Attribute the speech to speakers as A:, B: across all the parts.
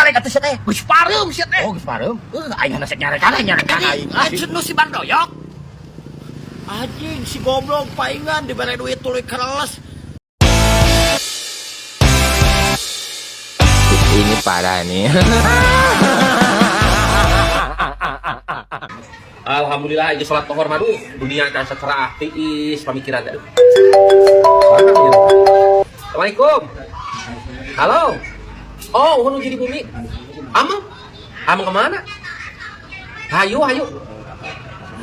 A: Balik atuh sia teh.
B: Geus pareum sia teh.
A: Oh, geus pareum. Aing hanasek nyarekan, aing nyarekan aing.
B: Anjeun nu si Bandoyok.
A: Anjing si goblok paingan dibere duit tuluy kereles.
C: Ini parah nih.
B: Alhamdulillah aja sholat tohor madu dunia kan cerah tiis pemikiran aduh. Assalamualaikum. Halo. Oh, uhun di bumi. Amang. Amang kemana? Hayu, hayu.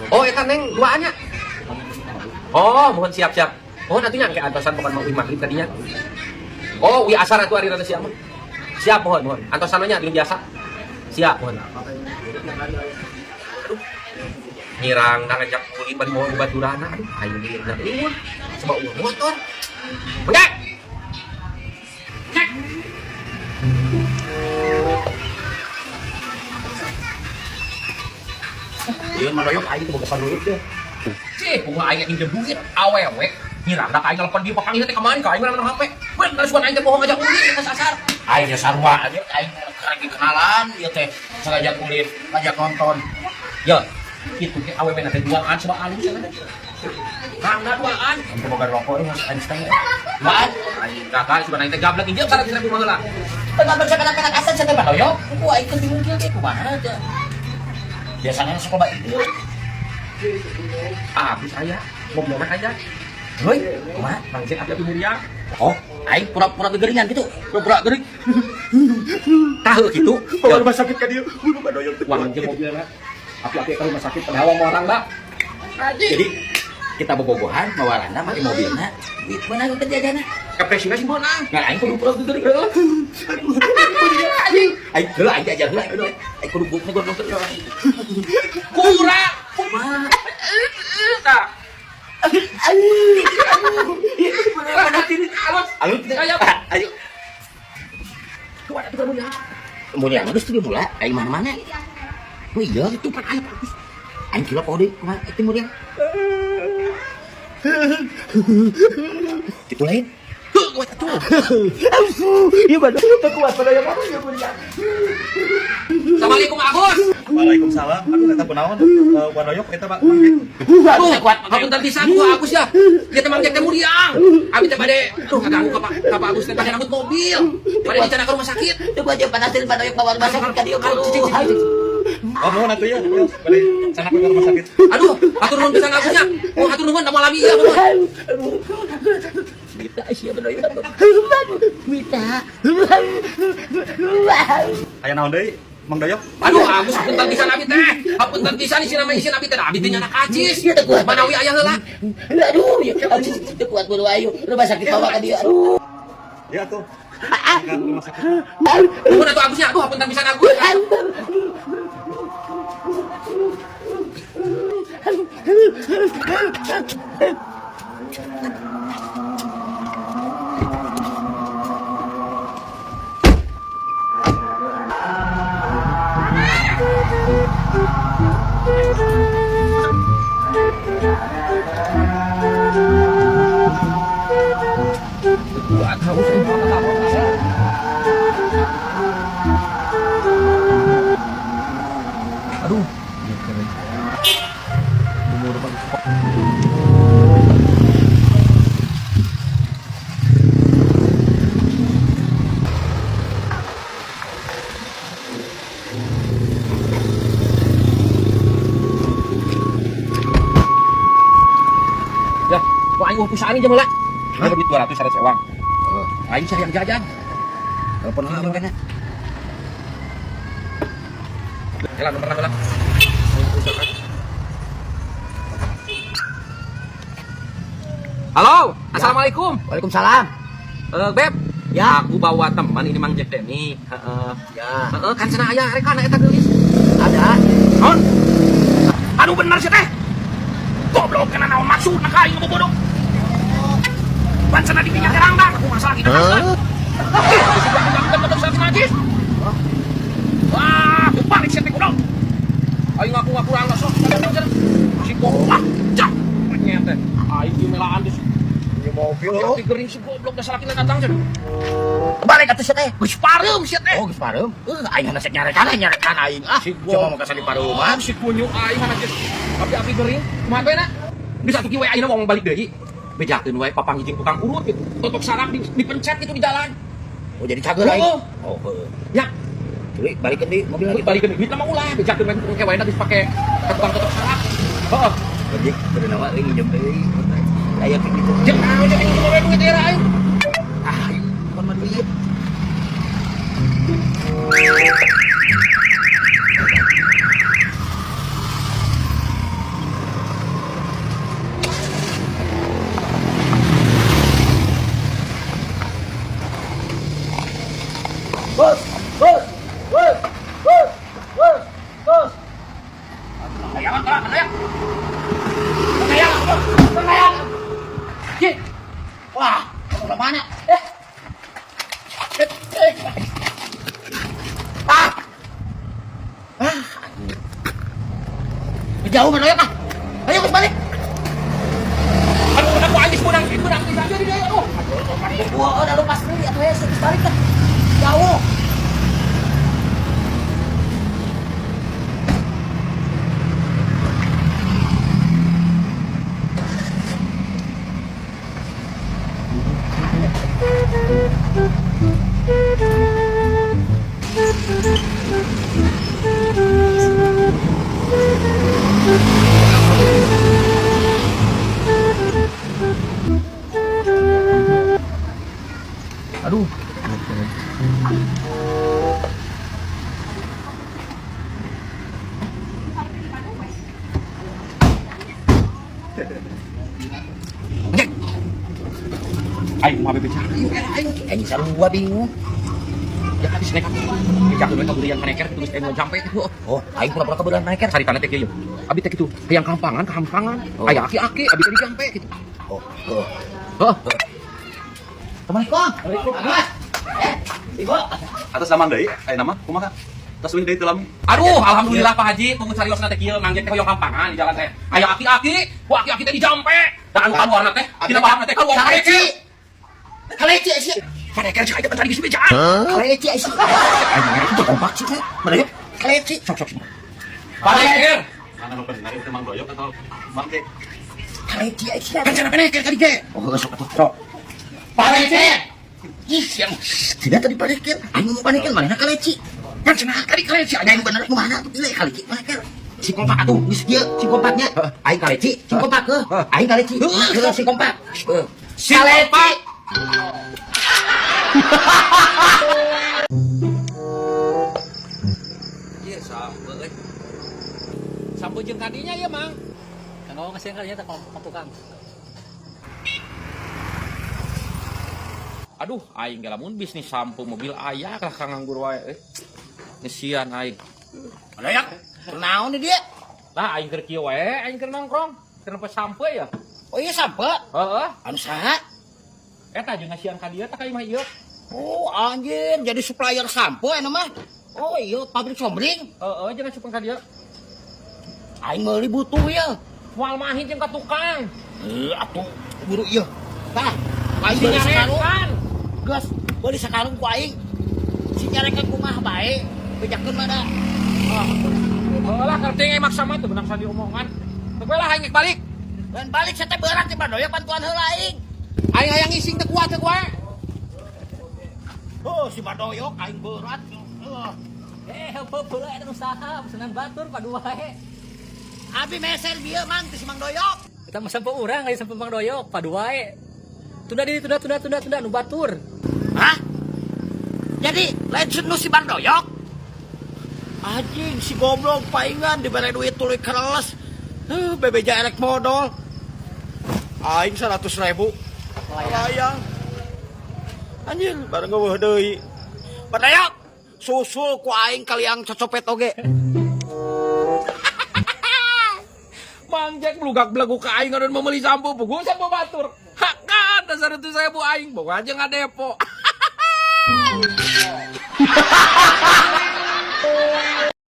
B: Oh, eta neng duaannya. Oh, mohon siap-siap. Mohon atuh nya engke antosan bukan mau maghrib tadinya. Oh, wi asar atuh ari rada siang mah. Siap, mohon, mohon. Antosan nya dulu biasa. Siap, mohon. Aduh. Nyirang ngajak ulin bari mau baturana. Aduh, ayo na eueuh. Coba uang motor. Mengke. Cek.
A: Ieu Mandoyok aing teh boga duit deh.
B: Cih, bunga aing minjem duit awewe. Nyirang da aing telepon dia papanggih teh kamari ka aing mana HP. Bener sugan aing teh bohong ngajak ulin ka sasar.
A: Aing ge sarua aja aing lagi kenalan ieu teh ngajak ulin, ngajak nonton.
B: Ya, itu teh awewe na teh duaan coba alus cenah. Kangna duaan.
A: Aing teh boga rokok euy Einstein. Duaan.
B: Aing kakak sugan aing teh gablek injem 100.000 mah heula.
A: Tengah bercakap-cakap asan sia teh Mandoyok. Ku aing teh bingung kieu kumaha teh. Biasanya sok loba ide.
B: Abis aya, mobil mah aya.
A: Heuy, kumaha?
B: Bang Jack api-api muriang.
A: Oh, aing pura-pura gegeringan gitu. Pura-pura gering.
B: Tahu gitu.
A: Bawa rumah sakit ka dieu. Bunuh Mandoyok.
B: Wah, anjing mobilnya. Api-api ke rumah sakit padahal mau orang, Mbak.
A: Jadi kita bobogohan mawarana make mobilna. Duit meunang ke jajana.
B: Kepresina sih meunang.
A: Ngan aing kudu pura gegering. Anjing. Aing heula aing diajar heula. Aing kudu bukna gondong teh.
B: Kurang.
A: Kumaha?
B: Tah.
A: Ayo kita
B: Ayo.
A: ayo.
B: Kuat atuh kamu ya.
A: Mulia geus teu mula aing mana-mana. Oh iya
B: Itu pan aya bagus.
A: aing kira kode kumaha itu mulia. Itu lain.
B: Heuh, kuat atuh.
A: Iya badan teu kuat pada yang mana ya mulia.
B: Assalamualaikum Agus.
D: Waalaikumsalam. Aduh, eta kunaon? Wanoyok eta Pak Mang Jack.
B: Aduh, hapunten pisan ku Agus ya. Ieu teh Mang Jack teh muriang. Abi teh bade aduh kaganggu ka Pak Agus teh bade nangkut mobil. Bade dicana ke rumah sakit.
A: Teu kuat jeung panasin Mandoyok bawa rumah sakit ka dieu.
B: Cicing, cicing, cicing.
D: Oh, nuhun atuh ya. Bade sana ke rumah sakit.
B: Aduh, hatur nuhun pisan Agusnya. Oh, hatur nuhun da moal abi ieu nuhun.
A: Mita sia Mandoyok. Mita.
D: Aya naon deui? Mang Doyok?
B: Aduh, Agus hapunten pisan abi teh. Hapunten pisan isina mah isin abi teh da abi teh nyana kacis.
A: Iya, teu kuat.
B: Manawi aya heula.
A: Aduh, ya teu kuat buru ayo. Rumah sakit bawa ka dieu. Aduh.
D: Ya atuh. Ke rumah sakit.
B: Nuhun atuh Agusnya. Aduh, hapunten pisan Agus. Aduh. Ya, kok aing pusaan jam heula. Hah? Duit 200 100 ewang. Aing cari yang jajan.
A: Telepon heula mana?
B: Jalan nomor heula. Halo, assalamualaikum.
A: Waalaikumsalam.
B: Beb,
A: Ya.
B: aku bawa teman ini Mang Jack Denny. Heeh.
A: Ya,
B: Heeh, kan cenah aya rek kana eta geulis.
A: ada.
B: Naon? Aduh bener sih teh. Goblok kena naon maksudna ka aing bodoh. Pan cenah dipinya terang dah, aku masalah kita kan. Wah, aku balik sih teh goblok. Aing ngaku-ngaku rangga sok. Si goblok cak. Nyet teh. Aing di melaan di
D: Ieu mobil.
B: Tapi gering si goblok dah salakina datang cenah.
A: Balik atuh sia teh.
B: Geus pareum sia teh.
A: Oh, geus pareum. Aing hana sek nyarekan aing. Ah, cuma mau kasih di pareuman.
B: Si kunyu aing hana geus api-api gering. Kumaha we na? Geus atuh kieu we ayeuna mau balik deui. Bejakeun wae papanggih jeung tukang urut gitu. Totok saraf dipencet gitu di jalan.
A: Oh, jadi cager aing.
B: Oh.
A: Oh, heuh.
B: Ya,
A: Tuluy balikeun deui mobil lagi.
B: balikeun duit mah ulah, bejakeun wae tukang wae geus pake ka tukang totok saraf. Heeh.
A: Ojek kudu nawa euy nginjem deui. Aya kayak gitu.
B: Jeung naon jeung wae duit era aing.
A: Ah, bukan mah duit.
D: Bos, bos, bos, bos, bos, bos.
B: Kayangan kalah, kayang. Kayang, kayang. Ki,
A: Wah, kamu ke mana? Ah. Ah. Jauh mana ya, ah? Ayo geus balik.
B: Aduh, aku aing geus meunang pisan jadi deui aduh.
A: Wah, udah lepas deui atuh hese geus balik ah. Jauh.
B: Aduh.
A: Ngek.
B: Aing mah bebeja. Aing
A: Aing sarua bingung.
B: ya habis naik aku. Bejakeun we kabeurian kaneker kitu geus aing mau jampe.
A: Oh, aing pura-pura kebetulan naik.
B: Caritana teh kieu. Abi teh kitu, hayang kampangan, kampangan.
A: Oh.
B: Aya aki-aki, abi teh dijampe kitu.
A: Oh, oh.
B: Heuh.
A: Assalamualaikum. Waalaikumsalam. Ibu.
D: Atas nama deui, aya nama kumaha? Tas uih deui teu lami.
B: Aduh, alhamdulillah Pak Haji, tunggu cariosna teh kieu, Mang Jack teh hoyong kampangan di jalan teh. Aya aki-aki, ku aki-aki teh dijampe. Da anu kaluarna teh, dina bahanna teh kaluar
A: Kaleci. Kaleci sih.
B: Paneker cek aja tadi geus bejaan.
A: Kaleci sih. Aing itu kompak sih. Mana ya? Kaleci.
B: Sok sok. Paneker.
D: Mana nu bener itu Mang Doyok atau Mang Jack?
A: Kaleci sih.
B: Kan cenah paneker tadi ge.
A: Oh, sok atuh.
B: Sok. Paneker.
A: Ih, yang tidak tadi paneker. Aing ngomong paneker mana kaleci.
B: Kan cenah tadi kaleci
A: Aing bener kumaha tuh pilih kaleci paneker.
B: Si kompak atuh.
A: Geus kieu si kompaknya. Aing kaleci, si kompak heuh. Aing kaleci. Heuh, si kompak. Heuh.
B: Si kompak. Iya, sampe euy. Sampe jeung kadinya ya, Mang.
C: Kang kasih kalinya tak ke tukang.
B: Aduh, aing ge lamun bisnis sampo mobil aya lah kang nganggur wae euy. Ngesian aing.
A: Mana ya? Kunaon di dia?
B: Lah aing keur kieu wae, aing keur nongkrong. Keur nempo sampo ya.
A: Oh iya sampe.
B: Heeh.
A: Anu saha?
B: Eta jeung ngasian ka dieu tah ka imah ieu.
A: Oh anjir, jadi supplier sampo eta mah. Oh iya, pabrik sombring.
B: Heeh, jeung ngasupan ka dieu.
A: Aing meuli butuh ya.
B: Moal mahi jeung ka tukang.
A: Atuh buru ieu. Tah, aing
B: Si
A: beuli sakarung.
B: nyarekan.
A: Geus, beuli sakarung ku aing. Si nyarekan kumaha bae, bejakeun mah da.
B: Oh, Heeh lah kerting maksa mah teu beunang diomongan. Teu lah aing balik.
A: Dan balik saya teh beurang ti Badoyok bantuan heula aing.
B: Aing hayang ngising teu kuat teu wae.
A: Oh, si Badoyok aing berat. Heuh.
C: Heupeut heula eta nu saha, pesenan batur padu wae.
A: Abi meser bieu Mang ti si Mang Doyok.
C: Eta mah sampo urang lain sampo Mang Doyok, padu wae. Tunda diri, tunda tunda tunda tunda nu batur.
A: Hah? Jadi lain nu si Bang Doyok? Anjing si goblok paingan dibere duit tuluy kereles. Heuh, bebeja erek modal. Aing 100.000. Layang. Anjir, bareng eueuh deui. Badayok, susul ku aing kaliang cocopet oge.
B: Mang Jack belugak belegu ka aing ngadon meuli sampo puguh sampo batur. Hakan dasar itu saya bu aing boga aja ngadepo.